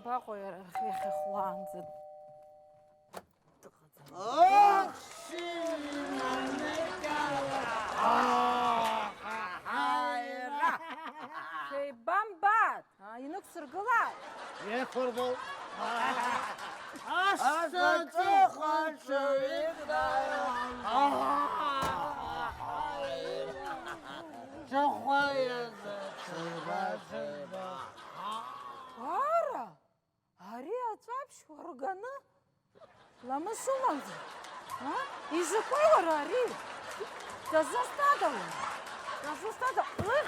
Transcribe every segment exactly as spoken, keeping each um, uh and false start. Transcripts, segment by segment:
Баҟои иара иахьа хәлаанӡа дыҟаӡам. Шәеибамбааит, а, инықәсыргылааит. Иахәырбал. Ашҭаҿы хәанчаҩ игнаҩ. Ҷыхәа иазы ҽырба-ҽырба. Ара! Ари аҵәаԥшь уарганы ламыс умамзар? А? Изакәи уара ари? Дызусҭада уи? Дызусҭада? Уи,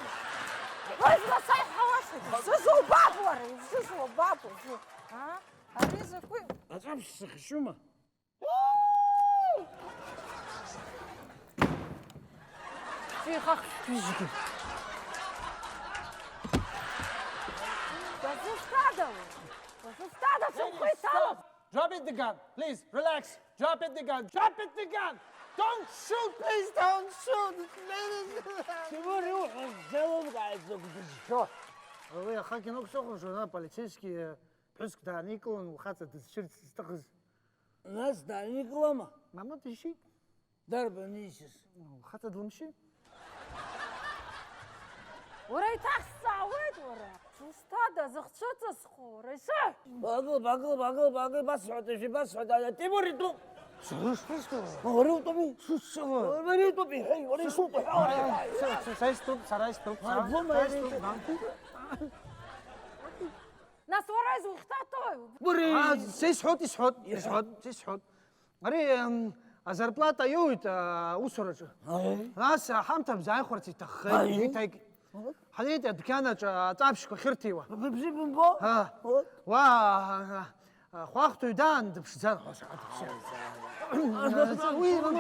уи зласаҳауашагьы, сызубап уара, сызубап уажәы, а? Ари закәи? Аҵәаԥшь сыхшьума? Шәихахшәыжьгьы. Дызусҭада уи? Дызусҭада сымхы иҭалаз? Drop it, the gun. Please, relax. Drop it, the gun. Drop it, the gun. Don't shoot, please, don't shoot. Please. Тимур, иуҳәаз залымгааит, закә дызшәо. Уи ахак ианақәсыхәаԥшуа, ана полицейский ԥҳәыск дааникылан, лхаҵа дызшьырц зҭахыз. Нас дааникылама? Мама дишьит. Дарбан ишьыз? Лхаҵа длымшьит. Уара еиҭах сҵаауеит, уара! Сусҭада, зыхцәыҵысхуа, уара ишыҳә! Багыл, багыл, багыл, багыл, басҳәоит, ишибасҳәоит, ана Тимур итәуп! Сара сусҭада? Уара утәами? Сусҭада? Уара утәуп, иҳәеи, уара исутәу ҳәа, уара иҳәа! Са, са, са истәуп, сара истәуп, сара, Арбома, сара ари истәуп, итәуп. Дан. Нас уара изухьҭаҭои? Уара! А, са исҳәот, исҳәот, исҳәот, са исҳәот. Ари, м, азарплата иоуит, а, аусураҿы. Аи. Нас, а, ҳамҭа бзааихәарц иҭаххеит, Аи. Иҭак. Ҳанеит адәқьанаҿ, а, аҵәаԥшьқәа ахьырҭиуа. Быбжьы бымбо? А. Уа, а, а, а, хәаахәҭҩы даан дыԥшӡан, ҳәа саҳа дыԥшӡан. Уи, уи, уи, уи,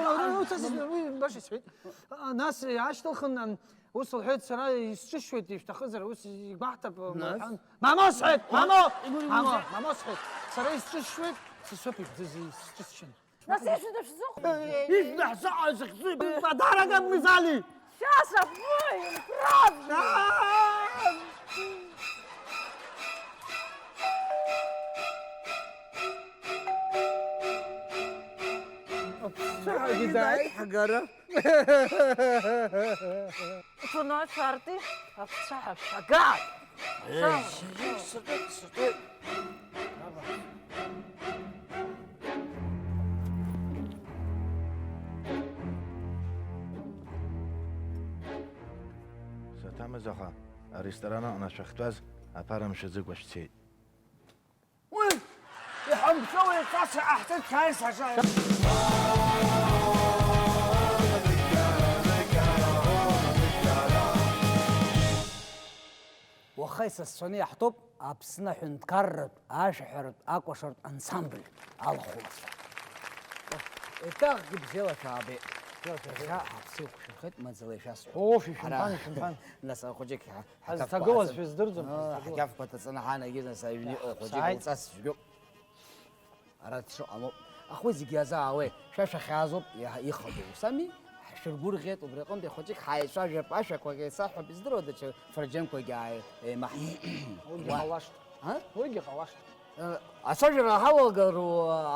уи, уи, баша исҳәеит. А, нас иаашьҭылхын, ам, ус лҳәеит, сара исҿышьуеит, ишәҭахызар, ус игәаҳҭап, Нас? Мамоу сҳәеит, мамоу! Игәырҩуазеи? Мамоу, мамоу сҳәеит. Сара исҿысшьуеит, сасоуп ибзазы исҿысшьын. Нас ишәыда шәзыҟоу? Ишәда ҳзыҟоу захьӡу? Подарок от Мизали! Сейчас обоим, правда! Ҳагара. Ҭуно шәарҭи, аԥцәа ҳашәагааит! Ей, сыҟеит, сыҟеит. Саҭамыз аха, аресторан аҟны шәахьтәаз аԥара мшаӡыкәа шәцеит. Уи, иҳамшәо еиҵас иҟаҳҵеит, шәааи саҿа. Уаха исасцәаны иаҳҭоуп Аԥсны аҳәынҭқарратә, ашәаҳәаратә, акәашаратә ансамбль алахәлацәа. Еиҭахгьы бзиала шәаабеит. Иахьа ҳаԥсы еиқәшәырхеит, маӡала ишәасҳәап. Оф, ишәымԥан, ишәымԥан. Нас ахәыҷык ҳа-, ҳазҭагылаз ҳаҭакқәа шәыздырӡом, аа, ҳазҭагылаз. Ҳақьафқәа ҭаҵаны ҳаанагеит, нас аҩны иҟоу ахәыҷык сааит. Лҵас цәгьоуп. Ара дшыҟамоуп. Ахәы зегьы иазаауеи? Шәа шәахьаазоуп, иаҳа-, ихадоу ус ами? Ҳшәыргәырӷьеит, убри аҟынтәи ахәыҷык ҳаицәажәап, ашәақәак еицаҳҳәап, издыруада, даҽа фырџьанқәагьы ааи-, еимаҳ-, Уигьы уа-, ҟалашт. А? Уигьы ҟалашт. Э, ацәажәара ҳалагару,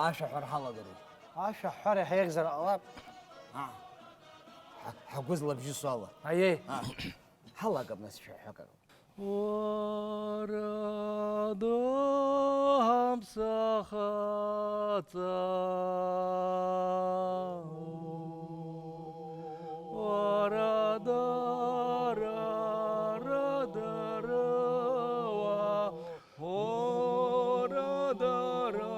ашәаҳәара ҳалагару? Ашәаҳәара иаҳа еиӷьзар ҟалап. А. Ҳа-, ҳагәы злабжьысуала. Аиеи. А. Ҳалагап нас шәаҳәак. Уара дыҳамԥсахаҵа, уара дара, дара, уа, уара дара,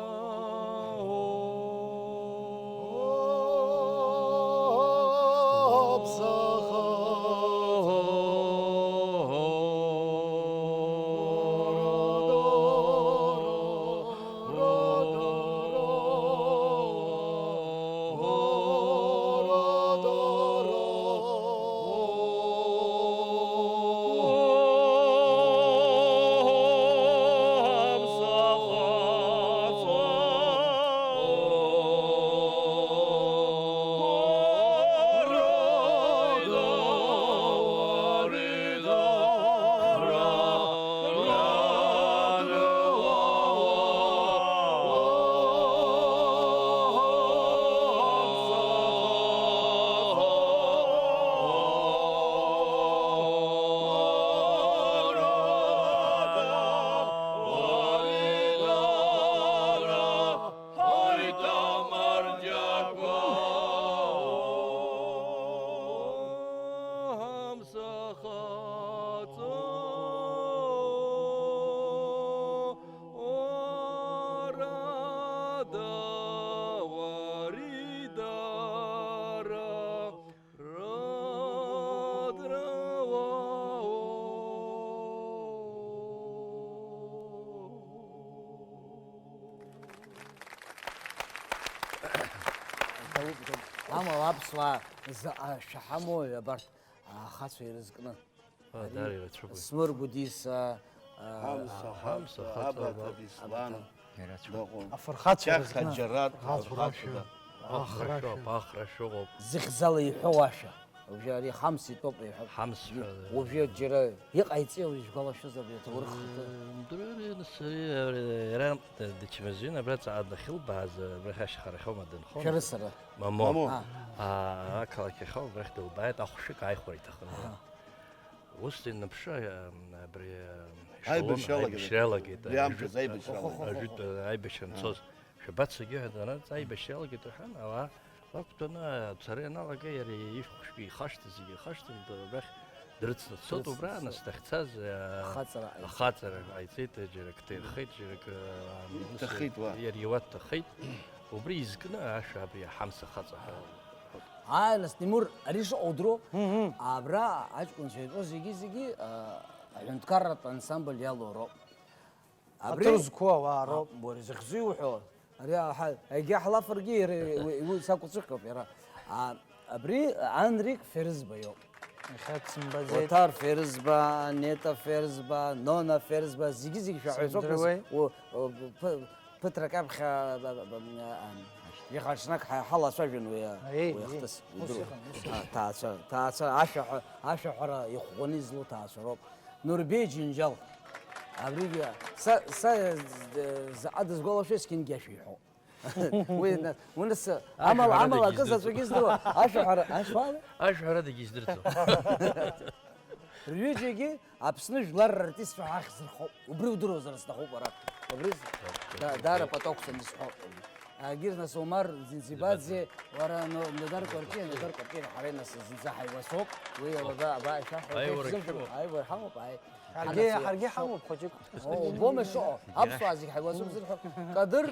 Амала аԥсуаа заҟа шәаҳамои абарҭ ахацәа ирызкны? Даара ирацәоуп уи. Смыр Гәдиса, Ҳамса, Ҳамса, Ҳамса, Абаҭа, Абаҭа, Беслан, ирацәоуп. Дыҟоуп. Афырхацәа Кьахьа рызкны. Џьарад, Ахрашәа. Ахрашәа. Ахрашәоуп, ахрашәа ыҟоуп. Зыхьӡала иҳәоу ашәа. Уажәы ари Ҳамс итәоуп иҳәоуп. Ҳамс ҳәа. Уажәы џьара иҟаиҵеи уажә шәгәалашәозар абри аҭоурых ахаҭа? Э, мдырҩы нас ари, ари, иара дычмазаҩын, абра ҵаҟа дахьылбааз, абра ҳашьхарахьоума дынхон? Шәара сара? Мамо. Мамо. А. А, ақалақь ахьоу абрахь дылбааит, ахәшәык ааихәара иҭахын. Аҳа. Ус инаԥшы, а, абри, а, Аибашьра иалгеит. Аибашьра иалагеит. Уи аамҭазы аибашьра алагеит. Ажәытә, а, аибашьра анцоз. Шәабацагьы ҳәа данаҵ, аибашьра иалагеит рҳәан, ауаа лақәтәаны ацара ианалага, иара ихәшәтәы ихашҭыз зегьы ихашҭын, д-, рахь дрыцны дцоит. Дрыцны убра дцоит. Нас дахьцаз, а, ахаҵара ҟаиҵеит. Ахаҵара ҟаиҵеит, џьара акы ҭирхеит, џьара акы, а, Иҭахеит уа. Иара иуа дҭахеит. Убри изкны ашәа абри аҳамс ахаҵа ҳәа. Ааи, нас, Тимур, ари шыҟоу удыруоу? Мгм. Абра аҷкәынцәа иатәоу зегьы-зегьы, а, аҳәынҭқарратә ансамбль иалоу роуп. Абри Аҭыр зқәу ауаа роуп. А, уара изахьӡу иуҳәо? Ари аҳа-, егьа ҳлафыргьы иара, уи, уи сакәыцәыхьоуп иара. А, абри Анрик Ферызба иоуп. Иахьа дсымбаӡеит. Оҭар Ферызба, Нета Ферызба, Нона Ферызба, зегьы-зегьы шәаҳәаҩцәоуп. Сымдыруеи. У, у, ԥы-, ԥыҭрак аԥхьа, а, а, а, а, иҟаҿнак ҳа-, ҳалацәажәон уи, а, Аиеи, уи аиеи. Ахҭыс, Ус идыруеит. Иҟан, ус А, иҟан. Ҭаацәа, ҭаацәа, ашәаҳәа-, ашәаҳәара иӷәӷәаны излоу ҭаацәа роуп. Нурбеи Џьынџьал. Абригьы са, са, э, заҟа дызгәалашәо, есқьынгьы ашәа иҳәо. Уи на-, уи нас, амала, Ашәаҳәара амала акы дагьыздырӡом. Заҵәык издыруа, ашәаҳәара, ашәала? Ашәаҳәара дагьыздырӡом. Рҩыџьагьы Аԥсны жәлар рартистцәа ахьӡ рхоуп. Убри удыруазар сҭахуп уара. Убри с-, да-, даара патокәсаны исҳәо. Агьырҭ нас Омар Зинзибаӡе, уара Но-, Нодар Кәарҷиа, Нодар Кәарҷиа ҳара нас зынӡа ҳаиуа соуп. Уи иара да-, абаа ишәаҳҳәо, Аиуара шәзымдыр-, шәшәоуп. Аиуара ҳамоуп, ааи. Ҳаргьы, Ҳанасыԥ-, ҳаргьы ҳамоуп, хәыҷык. О, убома ишыҟоу? Аԥсуаа зегь ҳаиуа соуп зырҳәо. Кадыр,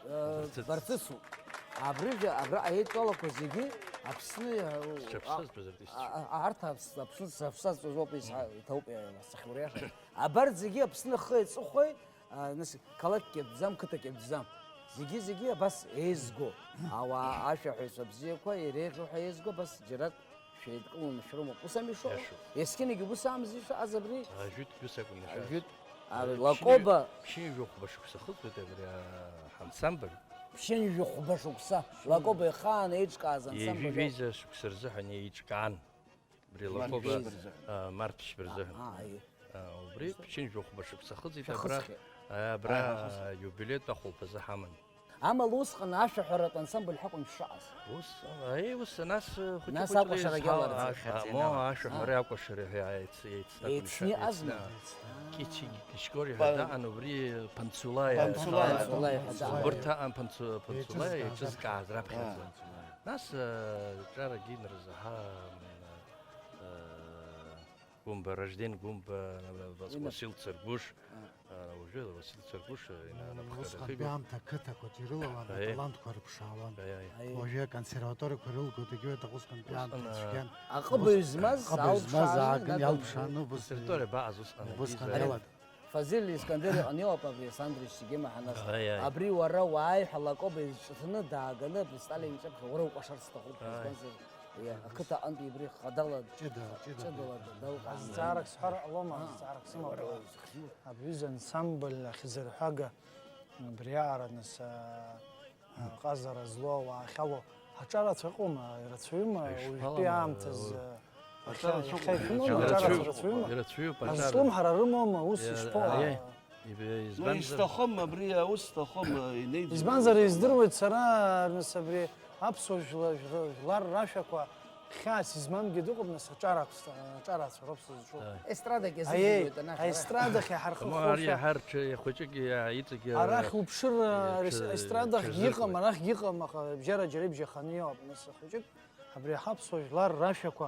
э, Барцыц. Барцыцуп. Абрыжәа, абраҟа еидтәалақәа зегьы Аԥсны, э, Зҽаԥсаз а-, базыртисцәоуп. А-, а-, арҭ Аԥс-, Аԥсны зыҽаԥсаз ҵәазоуп, исҳа-, иҭоуп, э, сахьуриаша. Абарҭ зегьы Аԥсны хи ҵыхәеи, а, нас, қалақь кьатәӡам, қыҭа кьатәӡам. Зегьы-зегьы абас еизго. Ауаа, ашәаҳәаҩцәа бзиақәа иреиӷьу ҳәа еизго, абас џьарак шәеидкыланы шәрымоуп. Ус ами ишыҟоу? Иашоуп. Есқьынагьы ус аамзи ишыҟаз абри? Ажәытә ҩысакәын ишааз. Ажәытә. А, Э, Лакоба. Ԥшьынҩажәи-, ԥшьынҩажәи хәба шықәса хыҵуеит абри, а, ҳансамбль. Ԥшьынҩажәи хәба шықәса. Лакоба ихаан еиҿкааз ансамбль. Ҩажәи жәеиза шықәса рзыҳәан еиҿкаан. Абри Лакоба, Март ԥшьба рзыҳәан. А, март ԥшьба рзыҳәан. А, а, аиеи. А, убри ԥшьынҩажәи хәба шықәса хыҵит абра. Шәахысхьеит. А, абра, Аиеи, шәахысхьеит. А, иубилеитә ахәылԥазы ҳаман. Амала усҟан ашәаҳәаратә ансамбль ҳакәын шәшыҟаз. Ус, аиеи, ус, нас, э, хәыҷы-хәыҷла акәашарагьы исҳауан. Аларҵеит. А, мо, ашәаҳәареи акәашареи ҳәа еицны, еицны акәын Еицны ишаҳ-, азна? Еицны. Кичи Кичкори ҳәа даан, убри Панцулаи. Панцулаи. Панцулаи ҳәа даан. Убырҭ аан Панцу-, Панцулаи еиҿызкааз раԥхьаӡа. Нас, э, ҿарагьы инарзаҳа, э, Гәымба, Ражден Гәымба, Васил Царгәыш, а, уажәы Васил Царгәыш, э, ина-, Усҟантәи аамҭа ақыҭақәагьы ирылалан, аталантқәа рыԥшаауан. Аиеи. Уажәы аконсерваториақәа ирылгоит, егьырҭ усҟантәи аамҭа цәгьан. Аҟыбаҩ змаз, аҟыбаҩ змаз алԥшааны ааган иналԥшааны убас, убасырҭоуп абри аҟаз усҟан, убасҟан иалан. Фазиль Искандер иҟны иоуп абри Сандрич Сигема ҳаназ. Аиеи. Абри уара уааи ҳәа Лакоба изҿыҭны дааганы абри Сталин иҿаԥхьа уара укәашарц сҭахуп ҳәа, Аиеи. Избанзар, Иа-, ақыҭа аҟынтәи абри хадала, Ҷыда, ҷыда. Ҷыдала далҟаан. Зҵаарак сҳәар ҟалома? Аа. Зҵаарак сымоуп. Уара узыхьӡу. Абри аҩыза ансамбль ахьӡырҳәага, абри аҟара нас, а, а, ҟазара злоу ауаа ахьалоу аҿарацәа ыҟоума? Ирацәаҩума? Ишԥалам, уажәтәи аамҭазы, э, аҿарацәа иахьа, ыҟоума? Иахьа ишәымоу Ирацәаҩуп. Аҿарацәа рацәаҩума? Ирацәаҩуп аҿар. Азҿлымҳара рымоума ус ишԥоу? Аиеи. Иб-, Ну, избанзар? Исҭахым, абри аус сҭахым, инеиӡом. Избанзар, издыруеит сара, нас, абри аԥсуа жәла-, жәла-, жәлар рашәақәа хьаас измамгьы дыҟоуп, нас, аҿарацәа, аҿарацәа роуп сызҿу. Ааи. Естрадагьы Аиеи, азыӡырҩуеит анахь, арахь. Аестрадахь иҳархыхуашәа. Ҳарч, ихәыҷык иа-, иҵегьы, Арахь уԥшыр, иа-, рес-, ич-, естрадахь иҽазыркуеит. Иҟам, арахь иҟам, аха бжьара џьара ибжьаханы иҟоуп, нас, ахәыҷык абри ҳаԥсуа жәлар рашәақәа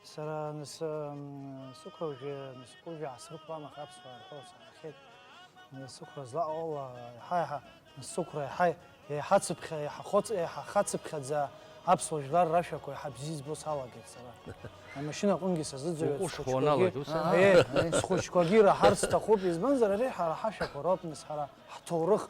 Сара нас, м, сықәра уажәы, нас сықәра уажәы аасырԥуам, аха аԥсуаа рҳәо саҳахьеит. Нас сықәра злаҟоу ала, еиҳа-еиҳа, нас сықәра еиҳа, еиҳа цыԥхьа, еиҳа хоц-, еиҳа хацыԥхьаӡа аԥсуа жәлар рашәақәа еиҳа бзиа избо салагеит сара. Амашьына аҟынгьы сазыӡырҩуеит, Уҟәышха схәыҷқәагьы, уаналоит, ус ами? Е, схәыҷқәагьы ираҳарц сҭахуп, избанзар, ари ҳара ҳашәақәа роуп, нас ҳара ҳҭоурых,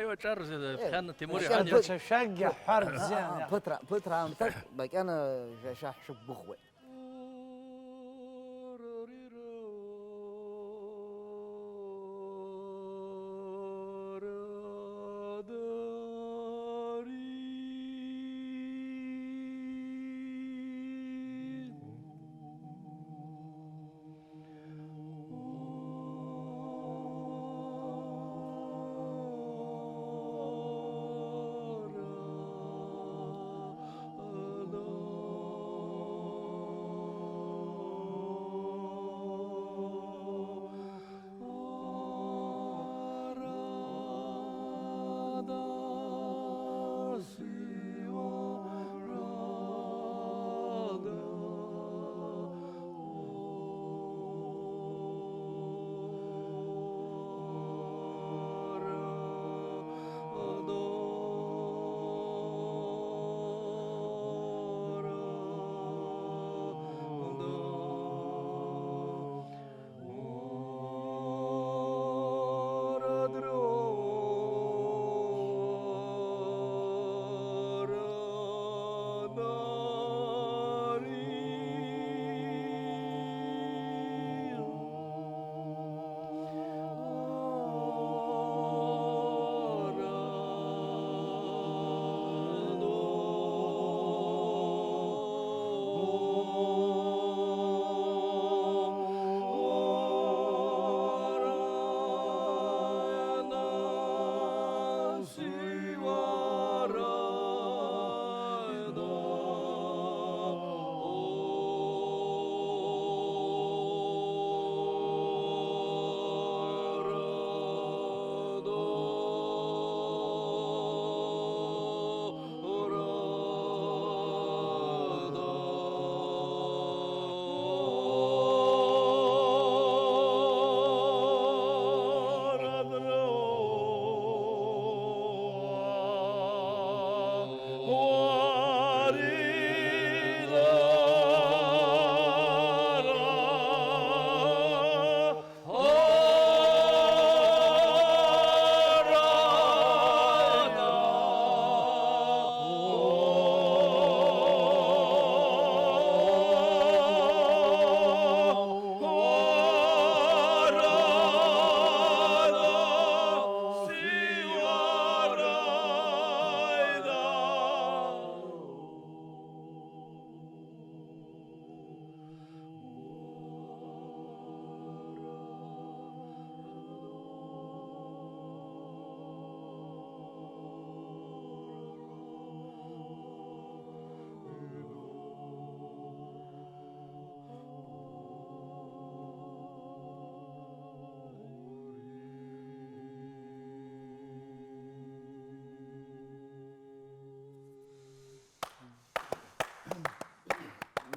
Ҳаи, уаҿар, э, Ԥхьан Ҭемур макьана иҳәан, ԥыҭ-, ԥыҭ-, ԥыҭ-, ԥыҭраамҭак макьана жәа-шәа ҳшәықәгәыӷуеит.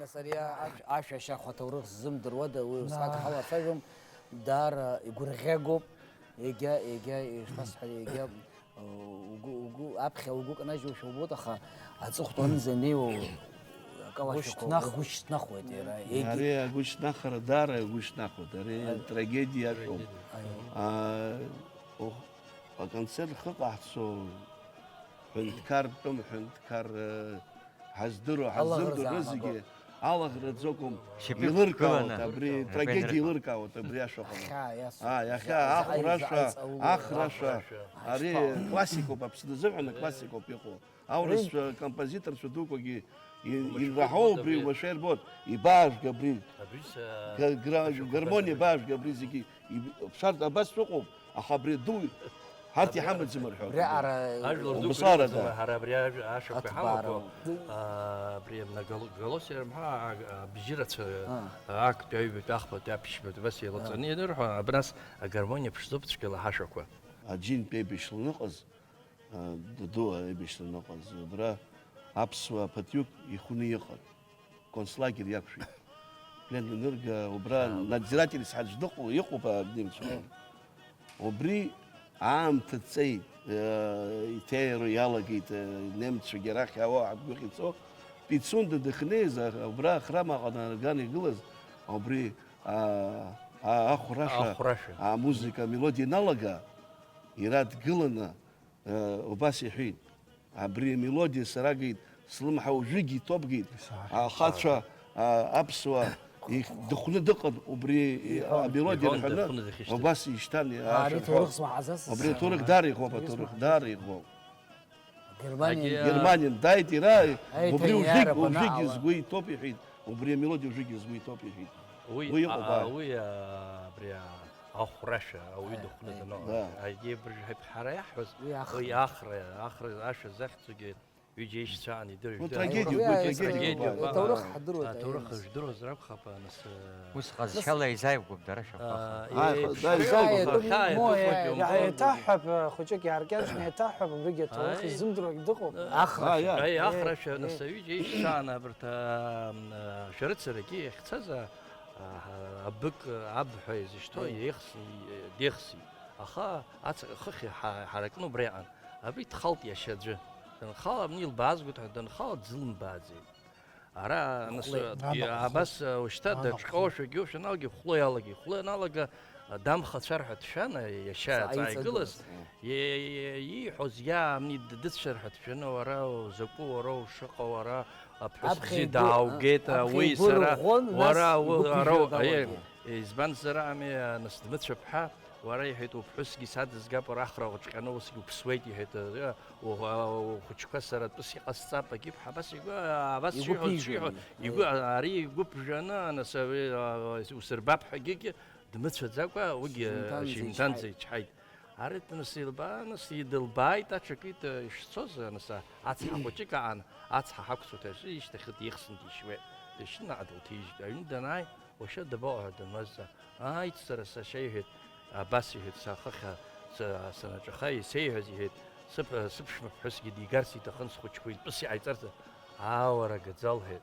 Нас ари ашә-, ашәа ашьахә аҭоурых ззымдыруада, уи усҟак ҳалацәажәом, даара игәырӷьагоуп, егьа, егьа, ишԥасҳәари, егьа, угәы, угәы, аԥхьа угәы кнажьуашәа убоит, аха аҵыхәтәанӡа инеиуа акалашәақәа угәы шьҭнахуеит иара. Егьа- Ари агәышьҭнахра даара игәышьҭнахуеит, ари трагедиа ашәоуп. Аио. Аа, ох, аконцерт хы ҟаҳҵо, ҳәынҭқар тәым, ҳәынҭқар, э, ҳаздыруа, ҳаззымдыруа зегьы алаӷырӡ акәым, шьапы илыркаауеит, абри трагедиа илыркаауеит, абри ашәа ҟала. Ахьаа иасуа. Ааи, ахьаа, ахәрашәа, ахрашәа, ари классикоуп, Аԥсны азыҳәан классикоуп иҟоу. Аурысцәа, композиторцәа дуқәагьы и-, инраҳауа убри уашәа ирбоит, ибаажәга абри. Га-, гра-, гармониа баажәга абри зегьы. Иб-, ԥшарҭа абас шәыҟоуп, аха абри аду ҳарҭ иҳамаӡам рҳәоит. Абри аҟара Ажәлар дуқәа убасҟара ирымаӡам, да. Ҳара абри ажә-, ашәақәа аҭбаара иҳамақәоу, ду. Аа, абри Многол-, Голосиа рымҳәа, а, а, абжьы рацәа, аа, актәи аҩбатәи ахԥатәи аԥшьбатәи абас еилаҵаны, аа, ианырҳәо, абрас агармониа ԥшӡоуп цәгьала ҳашәақәа. Аџьынтә еибашьра аныҟаз, а, даду еибашьра аныҟаз, абра аԥсуаа ԥыҭҩык ихәны иҟан. Концлагер иақәшәеит. Плен анырга, убра, аа, надзиратель сҳаӡә дыҟоу, иҟоуп, а, немцәа. Убри аамҭа ҵеит, э, иҭеиаро иалагеит, э, немцәагьы арахь иаауа ҳгәы иахьцо. Пицунда дахьнеиз, а, убра ахрам аҟны арган игылаз, убри, а, а, ахәраша, ахәраша, амузыка, амелодиа иналага, иара дгыланы, Э, убас иҳәеит, абри амелодиа сарагеит, слымҳа уажәыгь иҭобгеит, исаҳахьеит, ахацәа, а, аԥсуа ихь-, дыхәны дыҟан, убри, иҳәон, амелодиа иҳәон, рҳәаны, дыхәны дахьышьҭаз. Убас ишьҭан, а, ари ашәа ҭоурых рҳәон. Смаҳаӡацыз. Убри аҭоурых даара иӷәӷәоуп, аҭоурых даара иӷәӷәоуп. Германиан. Егьи, Германиан дааит иара, аиҭагьара убри уажәыгь, уажәыгь банаала. Сгәы иҭоуп, иҳәеит, убри амелодиа уажәыгь сгәы иҭоуп, иҳәеит. Уи, уи иҟоуп, а, аи. Уи, а, абри, а, ахәрашәа, ауаҩы, аи, дыхәны, аи, даноуа, да, аигьы абыржәы ҳара иаҳҳәоз, уи ахра. Уи ахра, ахра ашәа захьӡугьы ҩыџьа ишьцәа аан идыржәит. Уи трагедиоуп, уи трагедиоуп, трагедиоуп, уи, уи, аҭоурых ҳдыруеит, аҭоурых аиас. Жәдыруазар акәхап, нас, э, ус ҟазшьала изааигәоуп, дара шәахәаха. А, аи, е-, да, изааигәоуп. Хаа, мо, хаа, иа-, иа-, иа-, иаҭаҳҳәап, э, хәыҷык иааркьаҿны иаҭаҳҳәап, абригь аҭоурых, аи, изымдыруагь дыҟоуп. Ахра. Аи, ахрашәа, э, нас, э, аҩыџьа ишьцәа аан абарҭ, а, м, а, шәарыцарагьы иахьцаз, а, Аҳ, абык аб ҳәа изышьҭоу, аиеи, еихсны, дехсит. Аха ацаҟьа хыхь иҳа-, иҳаракны убра иҟан. Абри дхалт иашьа аӡәы. Данхала абни илбаазгоит ҳәа данхала дзылымбааӡеит. Ара, нас, Хәлеи. Абас, а, ушьҭа даҽкоушәагьы, ушәаналгьы, хәлы иалагеит. Хәлы ианалага, а, дамхацәар ҳәа дшәан, а, иашьа ҵааигылаз. Иааиҵагылаз, а. Е-, е-, ииҳәоз иаамни дыцәар ҳәа дшәаны, уара узакәу, уара ушыҟоу, уара аԥҳәыс аԥхьа бзиа игәы, дааугеит, аԥхьа уи игәы сара, рӷәӷәон, уара нас у-, игәы ара ԥжәо у-, далагеит. Е, избанзар ами, а, нас дмыцәап ҳәа, уара, иҳәеит, уԥҳәысгьы садызгап, уара ахра уҿҟьаны усгьы уԥсуеит, иҳәеит, а, у-, а, ухәыҷқәа сара тәыс иҟасҵап, агьыԥҳа абас игәы, а, абас игәы шиҳәоз, ԥижәон, шиҳәо, игәы, е. А, ари игәы ԥжәаны, нас, а, уи, а, усырбап ҳәагьы дмыцәаӡакәа, уигьы, а, шьыжьымҭанӡа шьыжьымҭанӡа ичҳаит. Ичҳаит. Арҭ нас илбаа, нас идылбааит, аҽакит, ишцоз, нас, ацҳа хәыҷык аан, ацҳа ҳақәцо ҭаҩсны ишьҭахьы дихсны дишьуеит. Дышьны наҟ дылҭижьит. Аҩны данааи, уашьа дабаҟоу ҳәа данлазҵаа, ааит, сара сашьа, иҳәеит, абас, иҳәеит, са хыхь са-, санаҿаха, исеиҳәаз, иҳәеит, сыԥ-, сыԥшәма ԥҳәысгьы дигарц иҭахын схәыҷқәа итәыс иҟаиҵарц. Аа, уара, гаӡа, лҳәеит.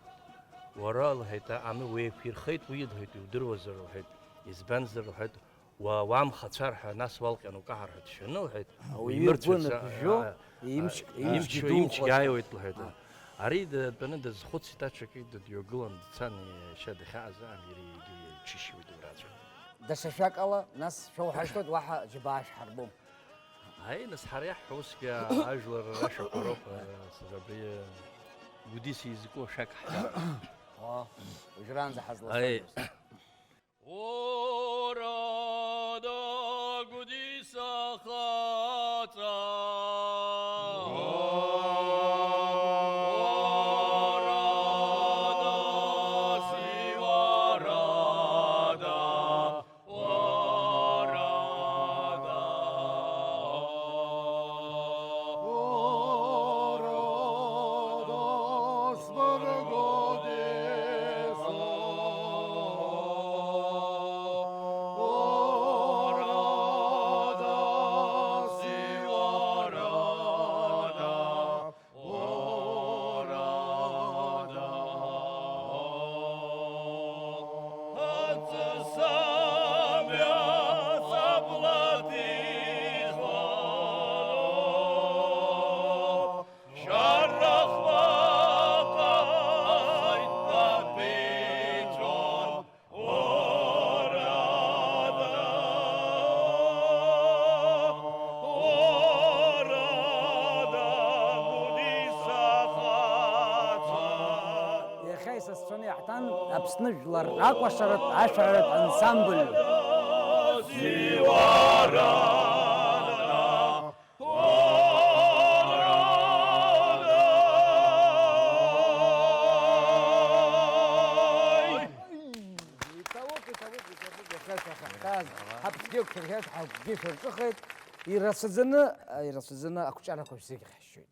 Уара, лҳәеит, аҟны уеиқәирхеит, уи, лҳәеит, иудыруазар, лҳәеит, избанзар, лҳәеит, Уа-, уамхацәар ҳәа, нас уалҟьан укаҳар ҳәа дшәаны, лҳәеит. Ауаҩы уимырцәац, игәы аныбжьо, а, Имч-, А, имчгьы имч-, духоит. Имчгьы ааиуеит, лҳәеит. А. Ари дтәаны дазхәыцит, аҽакы дыдҩагылан дцан, иашьа дахьааз аамир егьи иҽишьуеит ураҵәҟьа. Даҽа шәакала, нас шәоуҳашьҭуеит, уаҳа џьабаа шәҳарбом. Аи, нас ҳара иаҳҳәо усгьы ажәлар рашәақәа роуп, а, сара абри, а, Гәдиса изку ашәак ҳҳәап. О, уажәраанӡа ҳазлацәажәоз. Аи. Уара дагәдисахаҵа. Уара дасиуарада. Уара да. Уара дас Иахьа исасцәаны иаҳҭан Аԥсны жәлар акәашаратә ашәаҳәаратә ансамбль. Иҭабуп, иҭабуп, иҭабуп, иахьа шәахаҳҟьаз, ҳаԥсгьы еиқәшәырхеит, ҳагәгьы шәырҿыхеит. Ирацәаӡаны, ирацәаӡаны ақәҿиарақәа шәзеиӷьасшьоит.